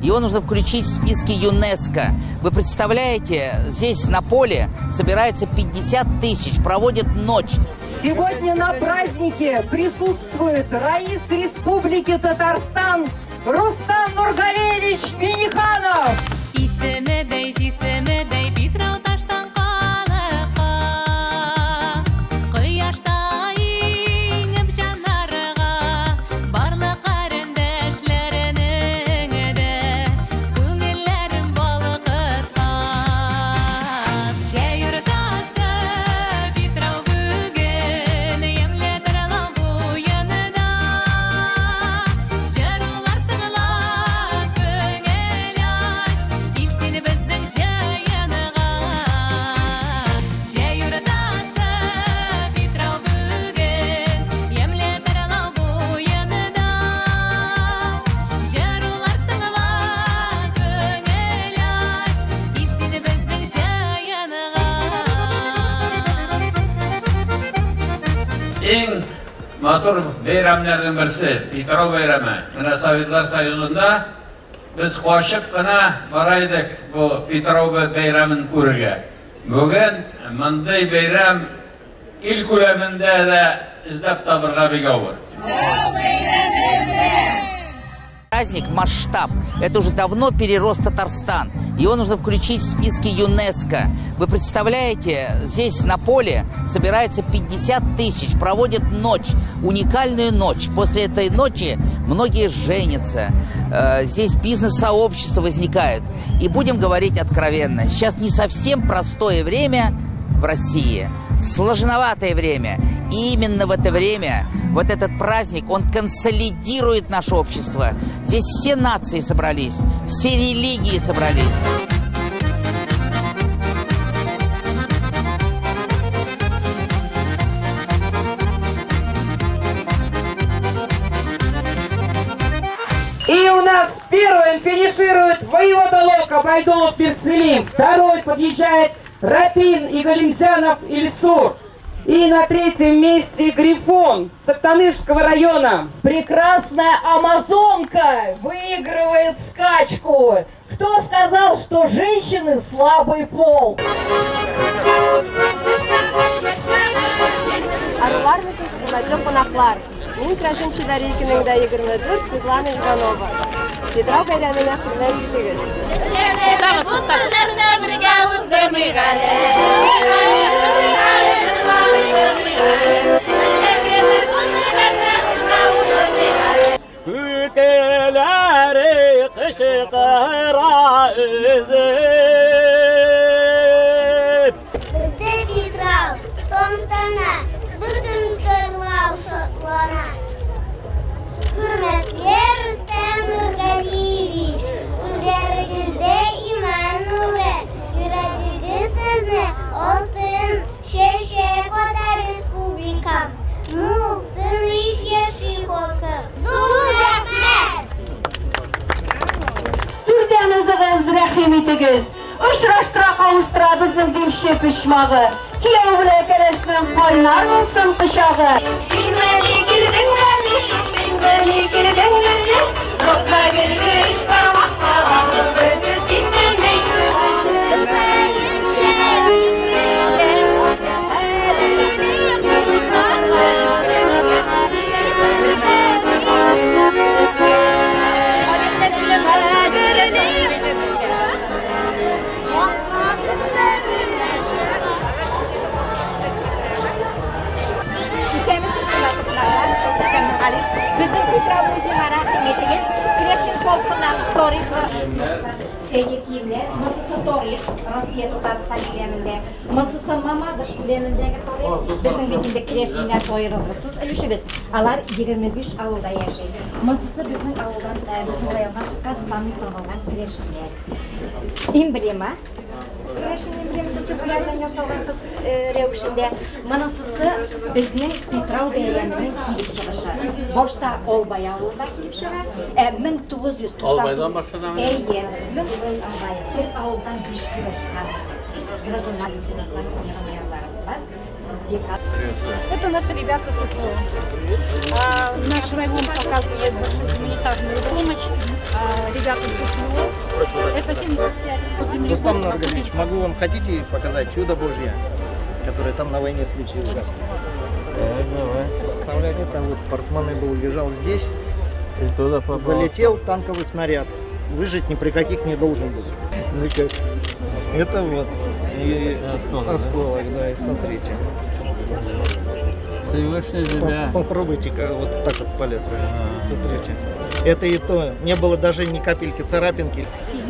Его нужно включить в списки ЮНЕСКО. Вы представляете, здесь на поле собирается 50 тысяч, проводят ночь. Сегодня на празднике присутствует Раис Республики Татарстан Рустам Нургалиевич Миниханов. Исемедәй, җисемедәй Питрау таштан калыкка, Кояшта иңеп җаннарга, Барлык карендәшләренең дә Күңелләрен балкыткан. Җәй уртасы Питрау бүген, Ямьле тарлау буенда. Җырулар тыңла, күңел ач, Кил син безнең җыенга. Җәй уртасы Питрау бүген, Ямьле тарлау буенда. Җырулар тыңла, күңел ач, Кил син безнең җыенга. Иң матур бәйрәмнәрнең берсе, Питрау бәйрәме. Менә Советлар Союзында без качып кына бара идек бу Питрау бәйрәмен күрергә. Бүген мондый бәйрәм ил күләмендә дә эзләп табырга бик авыр. Праздник, масштаб. Это уже давно перерос Татарстан. Его нужно включить в списки ЮНЕСКО. Вы представляете, здесь на поле собирается 50 тысяч, проводят ночь, уникальную ночь. После этой ночи многие женятся. Здесь бизнес-сообщество возникает. И будем говорить откровенно, сейчас не совсем простое время в России, сложноватое время. И именно в это время вот этот праздник, он консолидирует наше общество. Здесь все нации собрались, все религии собрались. И у нас первым финиширует воевода Лока Байдулов Мирселим. Второй подъезжает Рапин и Галимзянов Ильсур. И на третьем месте Грифон с Актанышского района. Прекрасная амазонка выигрывает скачку. Кто сказал, что женщины слабый пол? Арулармысыз, хөрмәтле кунаклар! Мин Крәшен чибәре 2024 Светлана Иванова. Питрау бәйрәменә хөрмәт итегез. Күкеләре кычкыра өзеп. Бездә Питрау тантана, бөтен Кырлау шатлана. Хөрмәтле Рөстәм Нургалиевич, күзләрегездә иман нуры, йөрәгегез сезне алтын чәчәк ата республикам, мул, тыныч яши халкым. Зур рәхмәт! Түрдән узыгыз, рәхим итегез. Очраштыра, кавыштыра безнең димче почмагы. Кияү белән кәләшнең кайнар булсын кочагы. Син мени килдеңмени, син мени килдеңмени, Роза гөлле өч тармакка алып берсе синмени. Исәнмесез, хөрмәтле кунаклар. Рөстәм Нургалиевич, безнең Питрау музеена рәхим итегез. Керәшен халкының тарихы. Әйе, киемнәр. Монсысы тарих, Россия Татарстан күләмендә. Монсысы Мамадыш күләмендәге тарих. Безнең бит инде керәшеннәр аерылгысыз өлешебез. Алар 25 авылда яши. Монсысы безнең авылдан, безнең районнан чыккан самый танылган керәшеннәр. Эмблема. Керәшен эмблемасы сөтләрдән ясалган кыз рәвешендә. Монысысы безнең Питрау бәйрәменең килеп чыгышы. Башта Албай авылында килеп чыга. Ә 1999 Албайдан башланамы? Әйе, Албай. Бер авылдан 5 килеп чыккан. Грозовой лейтенантлар, генерал-майорларыбыз бар. века. Это наши ребята со СВО. А, наш район показывает большую гуманитарную помощь ребятам со СВО. Это 75 Рустам Нургалиевич, могу вам, хотите показать чудо Божье, которое там на войне случилось? Давай. Это вот портмоне был, лежал здесь. И туда попал. Залетел танковый снаряд. Выжить ни при каких не должен был. Ну как? Это вот. И осколок, да, и смотрите. Всевышний тебя. Попробуйте вот так вот палец. Смотрите. Это и то. Не было даже ни капельки царапинки.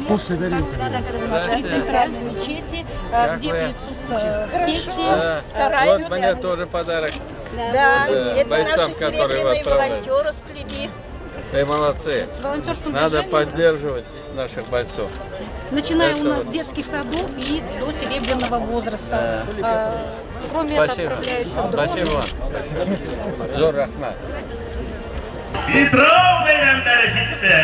После При центральной мечети, где плетутся сети, стараются. Вот мне тоже подарок. Да, это бойцам, наши которые вы серебряные отправляете. волонтеры сплели. Вы молодцы. Надо поддерживать наших бойцов. Начиная Это у нас вот. с детских садов и до серебряного возраста. Да. Кроме этого Спасибо. отправляются в дроны. Спасибо вам. Зур рәхмәт. Питрау бәйрәмнәре җитте.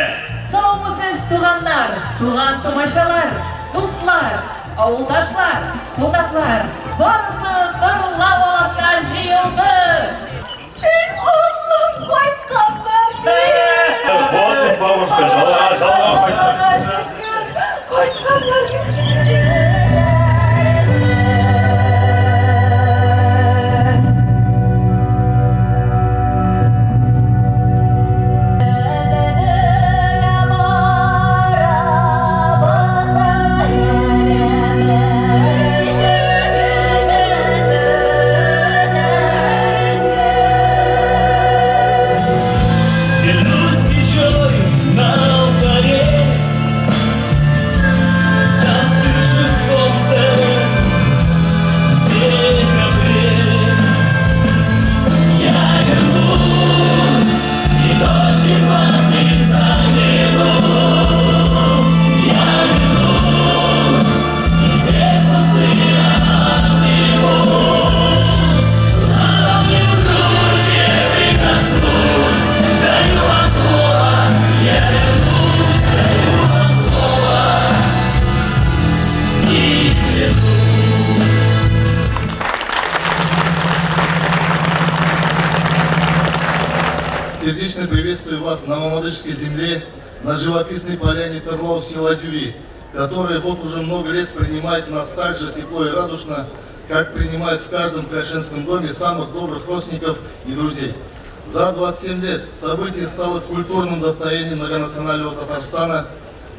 Саумысыз, туганнар, туган тумачалар, дуслар, авылдашлар, кунаклар, барысы Тырлау артка җыелды. Аллам, кайтканнар! Басып бабушка, жалға, жалға Аллага шөкер, кайтканнар! Вернусь свечой на алтаре, застывшим солнце в декабре. Я вернусь, и ночи вас не загляну. Я вернусь, и сердце сына обниму. Ладони в ручье прикоснусь, даю вам слово, я вернусь, даю вам слово и клянусь. Сердечно приветствую вас на Мамадышской земле, на живописной поляне Тарлау села Дюри, которая вот уже много лет принимает нас так же тепло и радушно, как принимает в каждом кряшенском доме самых добрых родственников и друзей. За 27 лет событие стало культурным достоянием многонационального Татарстана,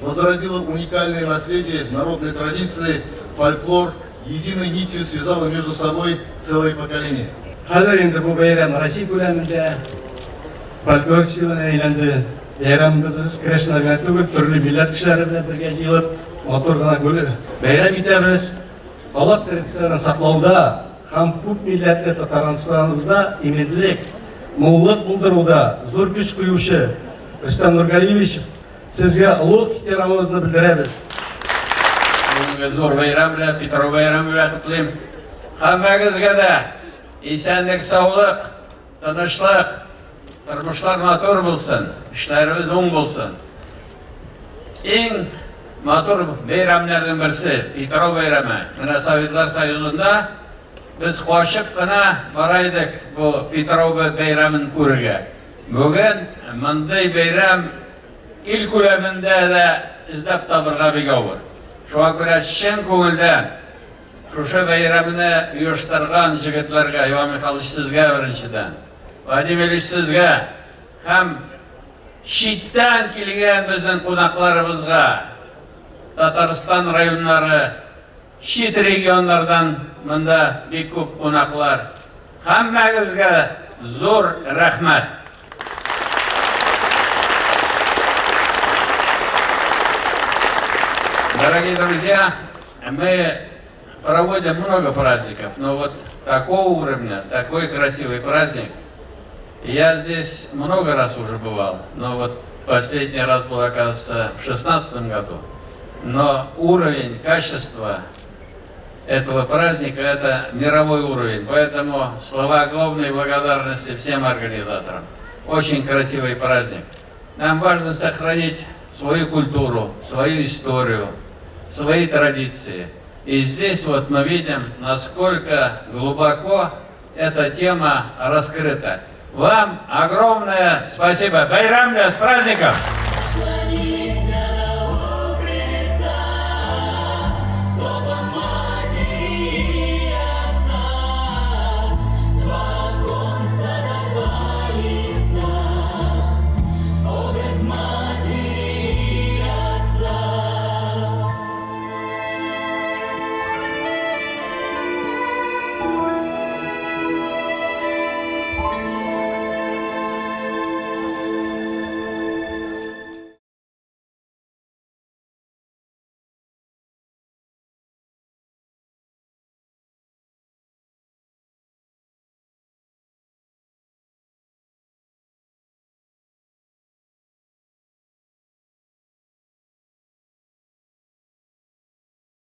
возродило уникальное наследие народной традиции, фольклор, единой нитью связало между собой целое поколение. Хәзер инде бу бәйрәм Россия күләмендә фольклор фестиваленә әйләнде. Бәйрәмебез керәшеннәр генә түгел, төрле милләт кешеләре белән бергә җыелып, матур гына бәйрәм итәбез. Халык традицияләрен саклауда һәм күп милләтле Татарстаныбызда иминлек, муллык булдыруда зур көч куючы Рөстәм Нургалиевич, сезгә олуг ихтирамыбызны белдерәбез. Бүгенге зур бәйрәм белән, Питрау бәйрәме белән котлыйм. Һәммәгезгә дә исәнлек, саулык, тынычлык, тормышлар матур булсын, эшләребез уң булсын. Иң матур бәйрәмнәрнең берсе Питрау бәйрәме. Менә Советлар Союзында без качып кына бара идек бу Питрау бәйрәмен күрергә. Бүген мондый бәйрәм ил күләмендә дә эзләп табырга бик авыр. Шуңа күрә чын күңелдән шушы бәйрәмне оештырган җегетләргә, Иван Михайлович сезгә беренчедән, Владимир Ильич сезгә һәм читтән килгән безнең кунакларыбызга, Татарстан районнары, чит регионнардан монда бик күп кунаклар. Һәммәгезгә зур рәхмәт. Дорогие друзья, мы проводим много праздников, но вот такого уровня, такой красивый праздник, я здесь много раз уже бывал, но вот последний раз был, оказывается, в 2016 году. Но уровень, качество этого праздника – это мировой уровень. Поэтому слова огромной благодарности всем организаторам. Очень красивый праздник. Нам важно сохранить свою культуру, свою историю, свои традиции. И здесь вот мы видим, насколько глубоко эта тема раскрыта. Вам огромное спасибо. Бәйрәм белән, с праздником!